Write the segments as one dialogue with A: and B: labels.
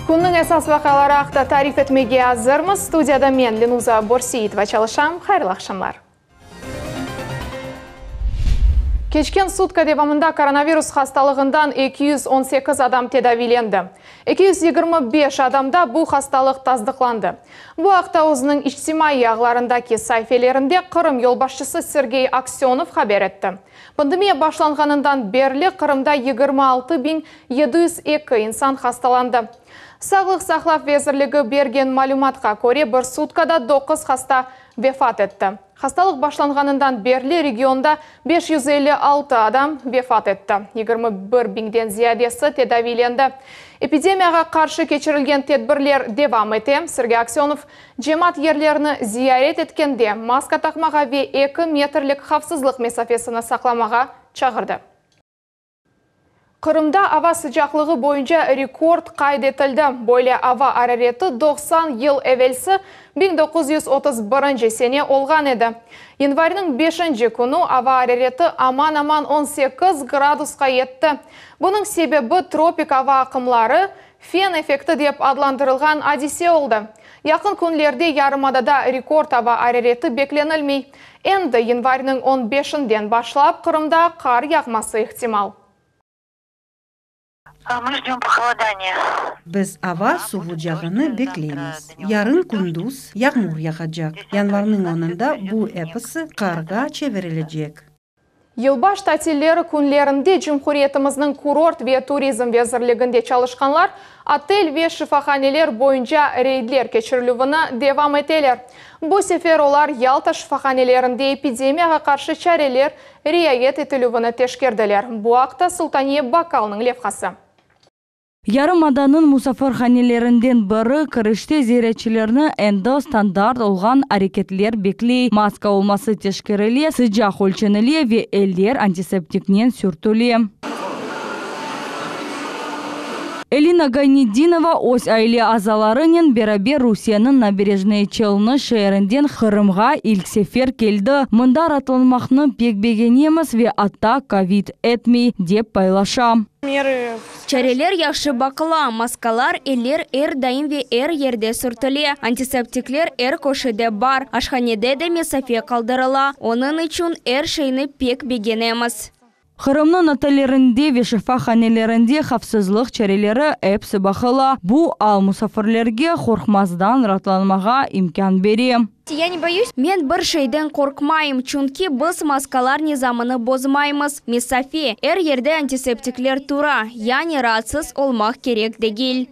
A: Künniñ esas vaqiaları aqta tarif etmege azırmız. Studiyada men, Lenuza Borseitova, çalışam. Hayırlı aqşamlar. Keçken sutka devamında koronavirus hastalığından 218 adam tedaviylendi. 225 adamda bu hastalıq tasdıqlandı. Bu aqta özüniñ içtimaiy ağlarındaki saifelerinde Qırım yolbaşçısı Sergey Aksönov haber etti. Pandemiya başlanğanından berli Qırımda 26 702 insan hastalandı. Sağlıq saqlav vezirligi bergen malümatqa köre, bir sutkada 9 hasta vefat etti. Hastalıq başlanğanından berli regionda 556 adam vefat etti. 21 biñden ziyadesi tedaviylendi. Epidemiyağa qarşı keçirilgen tedbirler devam ete. Sergey Aksönov cemaat yerlerini ziyaret etkende maska taqmağa ve 2 metrlik havfsızlıq mesafesini saqlamağa çağırdı. Qırımda ava sıcaqlığı boyunca rekord qayd etildi. Böyle ava arareti 90 yıl evelsi 1931 sene olğan edi. Yanvarniñ 5 künü ava arareti aman-aman 18 gradusqa yetti. Bunıñ sebebi tropik ava aqımları fen effekti dep adlandırılğan adise oldı. Yaqın künlerde yarımadada rekord ava arareti beklenilmey. Endi yanvarniñ 15-inden başlap Qırımda qar yağması ihtimal.
B: Мы ждем похолодания.
C: Biz ava suvucağını bekleymiz. Yarın kündüz yağmur yağacaq. Yanvarniñ 10-ında bu episi qarğa çevirilecek.
A: Yılbaş tatilleri künlerinde Cumhuriyetimizniñ kurort ve turizm vezirliginde çalışqanlar otel ve şifahaneler boyunca reydler keçirilüvini devam eteler. Bu sefer olar Yalta şifahanelerinde epidemiyağa qarşı çareler riayet etilüvini teşkerdiler. Bu aqta Sultaniye Bakalnıñ levhası.
D: Yarımadanıñ musafirhanelerinden biri kirişte ziyaretçilerni endi standart olğan areketler bekley. Maska olması teşkerile, sıcaq ölçenile ve eller antiseptiknen sürtüle. Elina Gaynetdinova öz aile azalarınen beraber Rusiyeniñ Naberejnıye Çelnı şeerinden Qırımğa ilk sefer keldi. Mında raatlanmaqnı pek begenemiz ve atta kövid etmey, dep paylaşa.
E: Меры
F: Çareler yahşı baqıla, maskalar, eller er daim ve er yerde sürtüle. Antiseptikler er köşede bar. Aşhanede de mesafe qaldırıla. Onıñ içün er şeyni pek begenemiz.
D: Qırımnıñ otellerinde ve şifahanelerinde havfsızlıq çareleri episi baqıla. Bu al musafirlerge qorqmazdan raatlanmağa imkân bere.
F: Я не боюсь. Men bir şeyden qorqmayım, çünki biz maskalar nizamını bozmaymız. Mesafe, er yerde antiseptikler tura, yani raatsız olmaq kerek degil.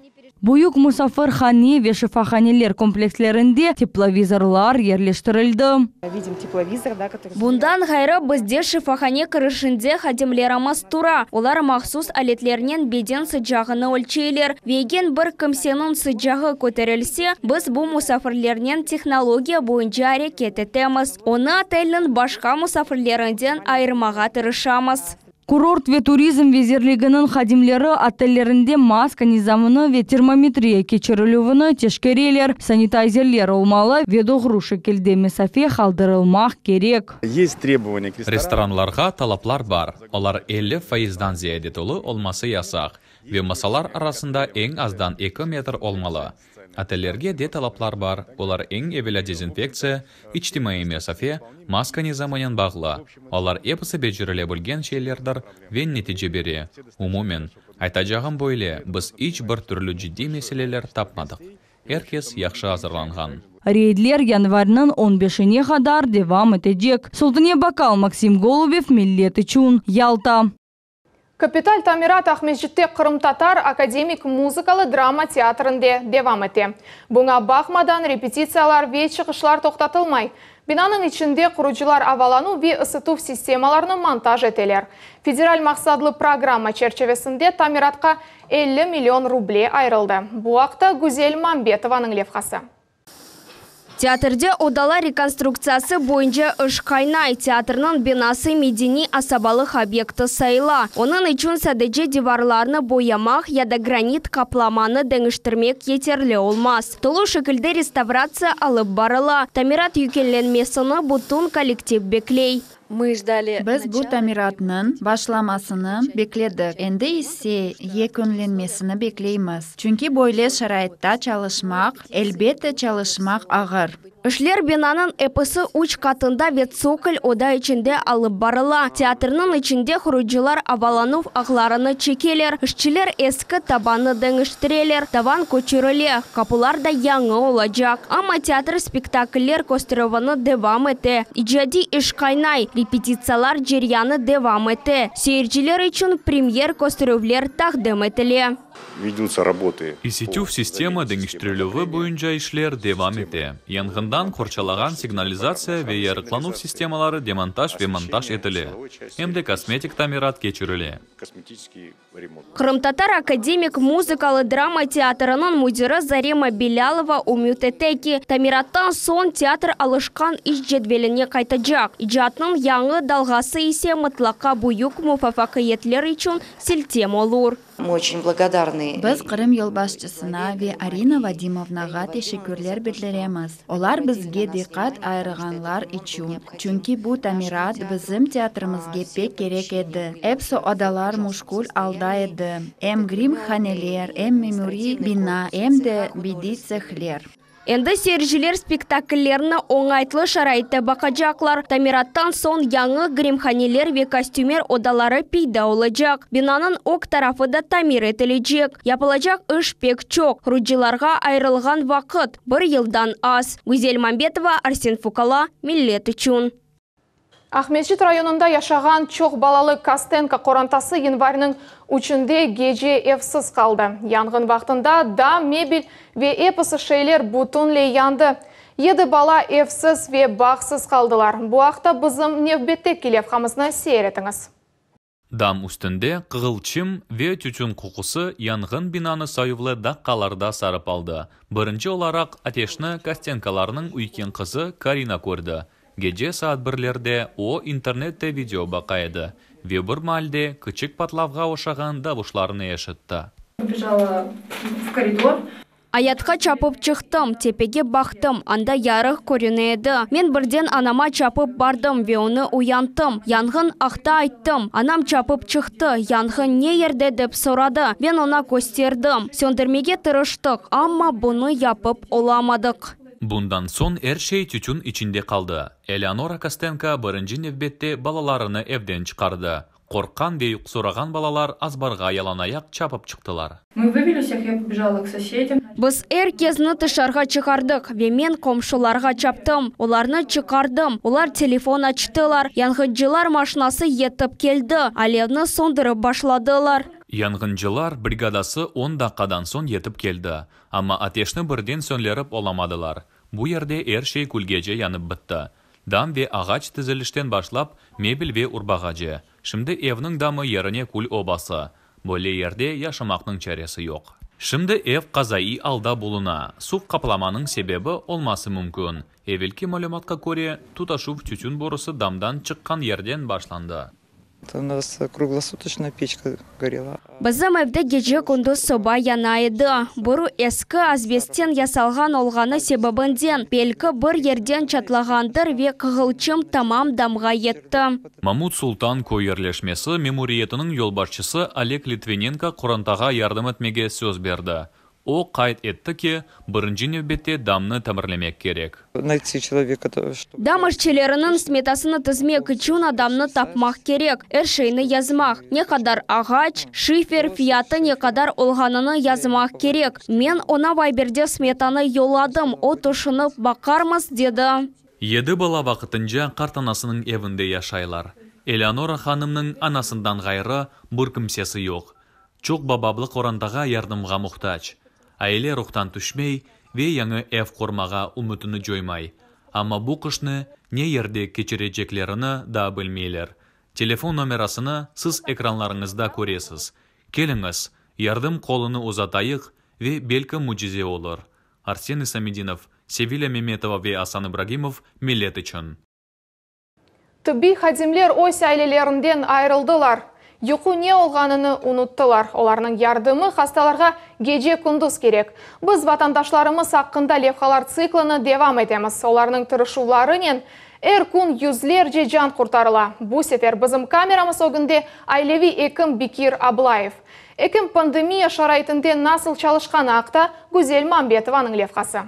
D: Büyük musafirhane ve şifahaneler komplekslerinde teplovizorlar yerleştirildi.
E: Видим тепловизор, да, который...
F: Bundan ğayrı bizde şifahane kirişinde hadimlerimiz tura. Olar mahsus aletlernen beden sıcağını ölçeyler. Ve eger bir kimseniñ sıcağı köterilse, biz bu musafirlernen tehnologiya boyunca areket etemiz. Onı otelniñ başqa musafirlerinden ayırmağa tırışamız.
D: Kurort ve turizm vezirliginiñ hadimleri otellerinde maska nizamını ve termometriya keçirilüvini teşkereler. Sanitayzerler olmalı ve doğru şekilde mesafe qaldırılmaq kerek.
G: Есть требования к ресторанам.
H: Restoranlarğa talaplar bar. Olar 50 faizdan ziyade tolu olması yasaq ve masalar arasında eñ azdan 2 metr olmalı. Otellerge de talaplar bar. Olar eñ evelâ dezinfektsiya, içtimaiy mesafe, maska nizamınen bağlı. Olar episi becerile bilgen şeylerdir ve netice bere. Umumen, aytacağım böyle, biz iç bir türlü ciddiy meseleler tapmadıq. Er kes yahşı azırlanğan.
D: Reydler yanvarniñ 15-ine qadar devam etecek. Sultaniye Bakal, Maksim Golubev, Millet içün, Yalta.
A: Kapital tamirat Aqmescitte Qırımtatar akademik muzıkalı drama teatrinde devam ete. Buña baqmadan repetitsiyalar ve çıqışlar toqtatılmay. Binanıñ içinde qurucılar avalanuv ve ısıtuv sistemalarını montaj eteler. Federal maqsatlı programma çerçivesinde tamiratqa 50 million ruble ayırıldı. Bu aqta Güzel Mambetovanıñ levhası.
F: Teatrde odalar rekonstruktsiyası boyunca iş qaynay. Teatrniñ binası medeniy asabalıq obyekti sayıla. Onıñ içün sadece divarlarnı boyamaq ya da granit qaplamanı deñiştirmek yeterli olmaz. Tolu şekilde restavratsiya alıp barıla. Tamirat yekünlenmesini bütün kollektiv bekley.
G: Biz bu tamiratnıñ başlamasını bekledik, endi ise yekünlenmesini bekleymiz, çünki böyle şaraitta çalışmaq, elbette, çalışmaq ağır.
F: İşler binanıñ episi üç qatında ve tsokol oda içinde alıp barıla. Teatrniñ içinde qurucılar avalanuv ağlarını çekeler, işçiler eski tabannı deñiştireler, tavan köçürile, qapular da yañı olacaq. Amma teatr spektakller kösterüvini devam ete, icadiy iş qaynay, repetitsiyalar ceryanı devam ete, seyirciler içün premyer kösterüvler taqdim etile.
I: Vedutsa rabotı.
H: Isitüv sistema deñiştirilüvi boyunca işler devam ete. Yanğından qorçalağan signalizatsiya ve yarıqlanuv sistemaları demontaj ve montaj etile, em de kosmetik tamirat keçirile.
F: Qırımtatar akademik muzıkalı drama teatriniñ müdiri Zarema Bilâlova ümüt ete ki, tamirattan soñ teatr alışqan iş cedveline qaytacaq, icatnıñ yañı dalğası ise mıtlaqa büyük muvafaqiyetler içün siltem olur.
G: Biz Qırım yolbaşçısına ve Arina Vadimovnağa teşekkürler bildiremiz, olar bizge diqqat ayırğanlar içün, çünki bu tamirat bizim teatrimizge pek kerek edi. Episi odalar müşkül alda edi, em grimhaneler, em memuriy bina, em de bediy tsehler.
F: Endi seyirciler spektakllerni oñaytlı şaraitte baqacaqlar. Tamirattan soñ yañı grimhaneler ve kostümer odaları peyda olacaq. Binanıñ ög tarafı da tamir etilecek. Yapılacaq iş pek çoq. Qurucılarğa ayırılğan vaqıt, bir yıldan az. Güzel Mambetova, Arsen Fukala, Millet içün.
A: Aqmescit rayonında yaşağan çoq balalı Kostenko qorantası yanvarniñ üçünde gece evsiz qaldı. Yanğın vaqtında dam, mebel ve episi şeyler bütünley yandı. Yedi bala evsiz ve bağsız qaldılar. Bu aqta bizim nevbetteki levhamıznı seyir etiñiz.
H: Dam üstünde qığılçım ve tütün qoqusı yanğın binanı sayuvlı daqqalarda sarıp aldı. Birinci olaraq ateşni Kostenkolarnıñ üyken qızı Karina kördi. Gece saat birlerde o, internette video baqa edi ve bir maalde kiçik patlavğa oşağan davuşlarnı eşitti.
E: Побежала в коридор.
F: Ayatqa çapıp çıqtım, tepege baqtım, anda yarıq körüne edi. Men birden anama çapıp bardım ve onı uyanttım. Yanğın aqta ayttım. Anam çapıp çıqtı, yanğın ne yerde dep soradı. Men oña kösterdim. Söndürmege tırıştıq, amma bunı yapıp olamadıq.
H: Bundan soñ er şey tütün içinde qaldı. Eleonora Kostenko birinci nevbette balalarını evden çıqardı. Qorqqan ve yuqsurağan balalar azbarğa yalanayaq çapıp çıqtılar.
E: Мы вывели всех, я побежала к соседям.
F: Biz er kesni tışarığa çıqardıq ve men qomşularğa çaptım. Olarnı çıqardım. Olar telefon açtılar. Yanğıncılar maşinası yetip keldi. Alevni söndürip başladılar.
H: Yanğıncılar brigadası on daqqadan soñ yetip keldi, amma ateşni birden söndürip olamadılar. Bu yerde er şey külgece yanıp bitti. Dam ve ağaç tizilişten başlap mebel ve urbağace. Şimdi evniñ damı yerine kül obası. Böyle yerde yaşamaqnıñ çaresi yoq. Şimdi ev qazaiy alda buluna. Suv qaplamanıñ sebebi olması mümkün. Evelki malümatqa köre, tutaşuv tütün borusı damdan çıqqan yerden başlandı.
J: У нас круглосуточно печка горела.
F: Bizim evde gece-kündüz soba yana edi. Boru eski asbestten yasalğan olğanı sebebinden, belki bir yerden çatlağandır ve qığılçım tamam damğa yetti.
H: Mamut Sultan köy yerleşmesi memuriyetiniñ yolbaşçısı Oleg Litvinenko qorantağa yardım etmege söz berdi. O qayd etti ki, birinci nevbette damnı tamirlemek kerek.
J: Найти человека,
F: Dam işçileriniñ smetasını tizmek içün adamnı tapmaq kerek. Er şeyni yazmaq. Ne qadar ağaç, şifer, fiyatı ne qadar olğanını yazmaq kerek. Men oña Vayberde smetanı yolladım, o tüşünip baqarmız, dedi.
H: Yedi bala vaqtınca qartanasınıñ evinde yaşaylar. Eleonora hanımnıñ anasından ğayrı bir kimsesi yoq. Çoq balalı qorantağa yardımğa muhtac. Aile ruhtan tüşmey ve yañı ev qurmağa ümütini coymay. Amma bu qışnı ne yerde keçireceklerini daa bilmeyler. Telefon nomerasını siz ekranlarıñızda köresiz. Keliñiz, yardım qolunı uzatayıq ve belki mücize olur. Arsen İsamedinov, Sevilya Memetova ve Asan İbragimov Millet içün.
A: Tıbbiy hadimler öz ailelerinden ayırıldılar. Yuqu ne olğanını unuttılar. Olarnıñ yardımı hastalarğa gece-kündüz kerek. Biz vatandaşlarımız aqqında levhalar tsiklini devam etemiz. Olarnıñ tırışuvlarınen. Er kün yüzlerce can qurtarıla. Bu sefer bizim kameramız ögünde aileviy ekim Bekir Ablayev. Ekim pandemiya şaraitinde nasıl çalışqanı aqta Güzel Mambetovanıñ levhası.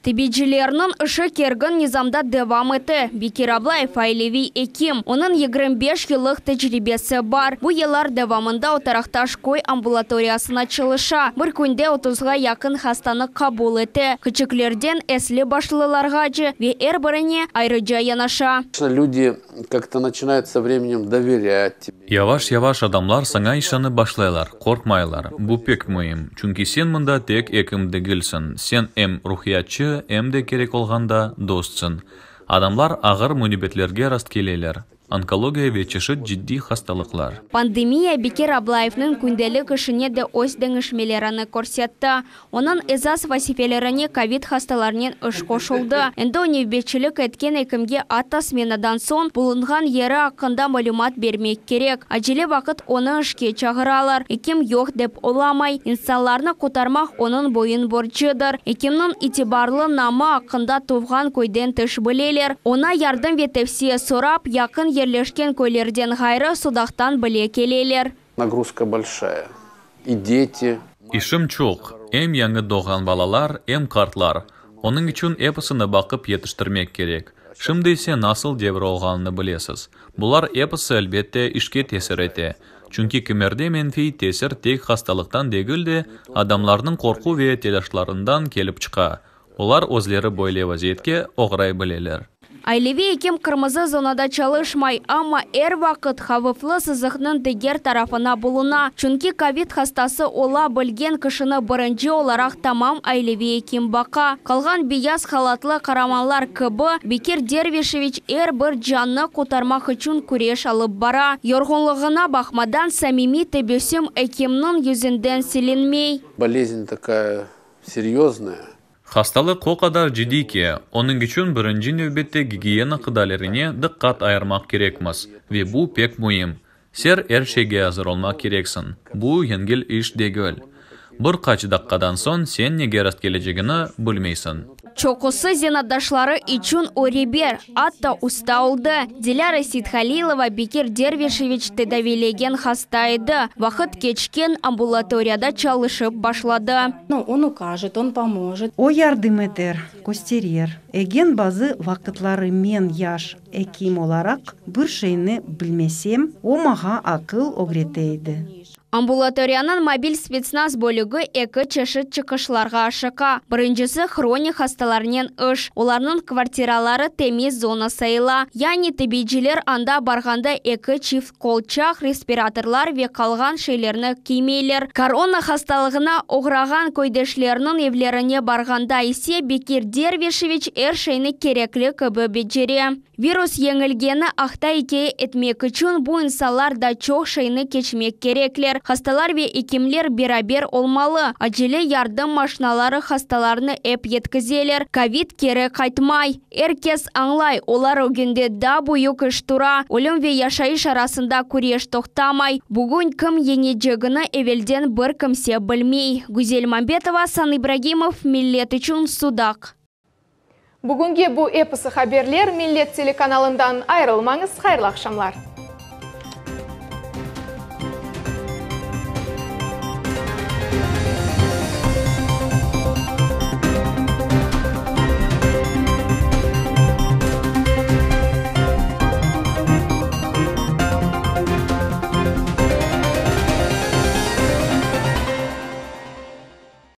F: Tibiycilerniñ işi kergin nizamda devam ete. Bekir Ablayev aileviy ekim. Onıñ 25 yıllıq tecribesi bar. Bu yıllar devamında o Taraqtaş köy ambulatoriyasına çalışa. Bir künde otuzğa yaqın hastanı qabul ete, küçüklerden esli başlılarğace, ve er birine ayrıca yanaşa.
I: Люди как-то начинают со временем доверять тебе.
H: Yavaş-yavaş adamlar saña işanıp başlaylar, qorqmaylar. Bu pek müim, çünki sen mında tek ekim degilsiñ, sen em ruhiyatçı, em de, kerek olğanda, dostsıñ. Adamlar ağır munibetlerge rastkeleler, onkologiya ve çeşit ciddiy hastalıqlar.
F: Pandemiya Bekir Ablayevniñ kündelik işine de öz deñişmelerini körsetti. Onıñ esas vazifelerine kovid hastalarınen iş qoşuldı. Endi o nevbetçilik etken ekimge atta smenadan soñ bulunğan yeri aqqında malümat bermek kerek. Acele vaqıt onı işke çağıralar. Ekim yoq dep olamay. İnsanlarnı qurtarmaq onıñ boyun borcudır. Ekimniñ itibarlı namı aqqında tuvğan köyden tış bileler. Oña yardım ve tevsiye sorap, yaqın yerleşken köylerden ğayrı Sudaqtan bile keleler.
I: Нагрузка большая. И дети.
H: İşim çoq, em yañı doğğan balalar, em qartlar. Onıñ içün episini baqıp yetiştirmek kerek. Şimdi ise nasıl devir olğanını bilesiz. Bular episi, elbette, işke tesir ete. Çünki kimerde menfiy tesir tek hastalıqtan degil de, adamlarnıñ qorqu ve telâşlarından kelip çıqa. Olar özleri böyle vaziyetke oğray bileler.
F: Aileviy ekim qırmızı zonada çalışmay, amma er vaqıt havflı sızıqnıñ diger tarafına buluna. Çünki kovid hastası ola bilgen kişini birinci olaraq tamam aileviy ekim baqa. Qalğan beyaz halatlı qaramanlar kibi, Bekir Dervişeviç er bir cannı qurtarmaq içün küreş alıp bara. Yorğunlığına baqmadan, samimiy tebessüm ekimniñ yüzünden silinmey.
I: Болезнь такая серьезная.
H: Hastalıq o qadar ciddiy ki, onıñ içün birinci nevbette gigiyena qaidelerine diqqat ayırmaq kerekmiz, ve bu pek müim. Sen er şeyge azır olmaq kereksiñ, bu yengil iş degil. Bir qaç daqqadan soñ sen nege rastkelecegiñni bilmeysiñ.
F: Çoqusı zenaatdaşları içün o reber, atta usta oldı. Dilâra Seythalilova Bekir Dervişeviç tedaviylegen hasta edi. Vaqıt keçken, ambulatoriyada çalışıp başladı.
E: Ну, он укажет, он поможет.
C: O yardım eter, kösterir. Eger bazı vaqıtları men yaş ekim olaraq bir şeyni bilmesem, o maña aqıl ögrete edi.
F: Ambulatoriyanıñ mobil spetsnaz bölügi eki çeşit çıqışlarğa aşıqa. Birincisi hronik hastalarnen iş. Olarnıñ kvartiraları temiz zona sayıla. Yani tibiyciler anda barğanda eki çift qolçaq, respiratorlar ve qalğan şeylerni kiymeyler. Korona hastalığına oğrağan köydeşleriniñ evlerine barğanda ise Bekir Dervişeviç er şeyni kerekli kibi becere. Virus yeñilgeni aqta ikâye etmek içün bu insanlar da çoq şeyni keçmek kerekler. Hastalar ve ekimler beraber olmalı. Acele yardım maşinaları hastalarnı ep yetkizeler. Kovid keri qaytmay. Er kes añlay, olar ögünde daa büyük iş tura. Ölüm ve yaşayış arasında küreş toqtamay. Bugün kim yeñecegini evelden bir kimse bilmey. Güzel Mambetova, Asan İbragimov, Millet içün Sudaq.
A: Bugünge bu episi haberler Millet telekanalından ayırılmañız, hayırlı aqşamlar.